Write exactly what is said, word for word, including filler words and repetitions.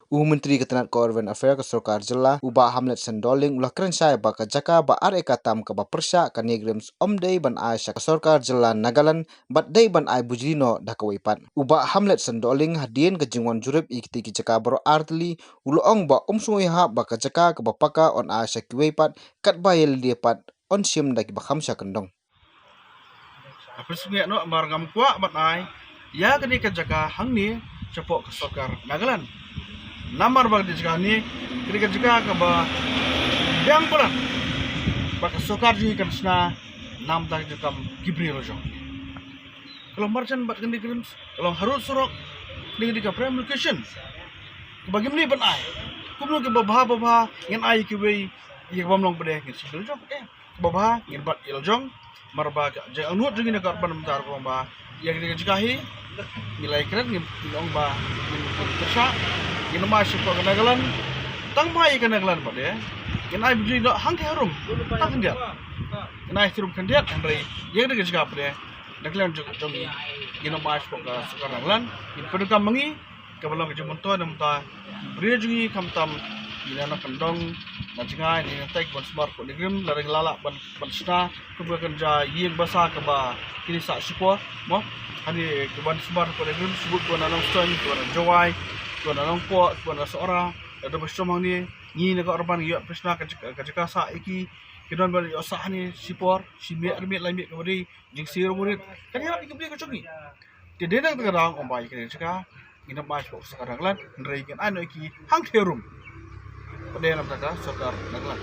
U Myntri ka tnat ka Urban Affairs ka sorkar jylla, u Bah Hamlet Saiñdohling, u la kren shai ba ka jaka ba ar eka tam kaba pyrshah ka NEIGRIHMS ym dei ban ai sha ka sorkar jylla Nagaland, bad dei ban ai bujli noh da kawei pat. U Bah Hamlet Saiñdohling, hadien ka jingwan jurip ïa kitei ki jaka baroh ar tylli, u la ong ba um sngew ïahap ba ka jaka kaba paka yn ai sha kiwei pat, katba ïa lade pat yn shim da kiba kham sha kyndong. Nga pyrshah noh namar ngam kwah ban ai ïa kane ka jaka hangne shapoh ka sorkar Nagaland. Namar ba kane ka jaka hangne, kane ka jaka kaba biang palat ba ka sorkar jong ngi kan shna namar ka jaka ki briew la jong. Ka long marjan bad ka NEIGRIHMS, ka long harud surok, kane ka dei ka prime location kaba ngim dei ban ai. Kumno kaba bha ba bha ngin ai kiwei ïa kaba ym long pat de ngin shim la jong. Eh, kaba bha ngin bat ïa la jong. Namar ba ka jingangnud jong ngi na ka Urban mynta ka long ba ïa kane ka jaka hi ngi la ïakren, ngi ong ba ngin pyrshah, ngin ym ai shapoh ka Nagaland. Tang ba ïa ka Nagaland pat de ngin ai bujli noh hangtei harum tang khyndiat. Ngin ai sharum khyndiat, hynrei ïa kane ka jaka pat de na ka liang jong, jong ngi, ngin ym ai shapoh ka sorkar Nagaland. Ngin pyndonkam ma ngi kaba long ka jingmyntoi na ka bynta ki briew jong ngi, khamtam ki na nongkyndong, na jngai, na nongtei, kiban sumar hapoh NEIGRIHMS, lada ki la lah ban, ban shna kum ka kynja ïing basa kaba kine sah shipor, mo, hangne kiban sumar hapoh NEIGRIHMS, shibun kiba na Nongstoiñ, kiba na Jowai, kiba na Nongpoh, kiba na Sohra, lada ba shong hangne, ngi na ka Urban ngi ïoh pynshna ka jaka, ka jaka sah ïa ki, ki don ban ïoh sah hangne shipor, shi miet, ar miet, lai miet kaba dei, jingsiew ruh rit. Kan ïarap ïa ki briew ka jong ngi. Te dei na kata ka daw ong ba ïa kane ka jaka ngin ym ai shapoh ka sorkar Nagaland, hynrei ngin ai noh ïa ki hangtei harum pat de na ka bynta ka sorkar Nagaland.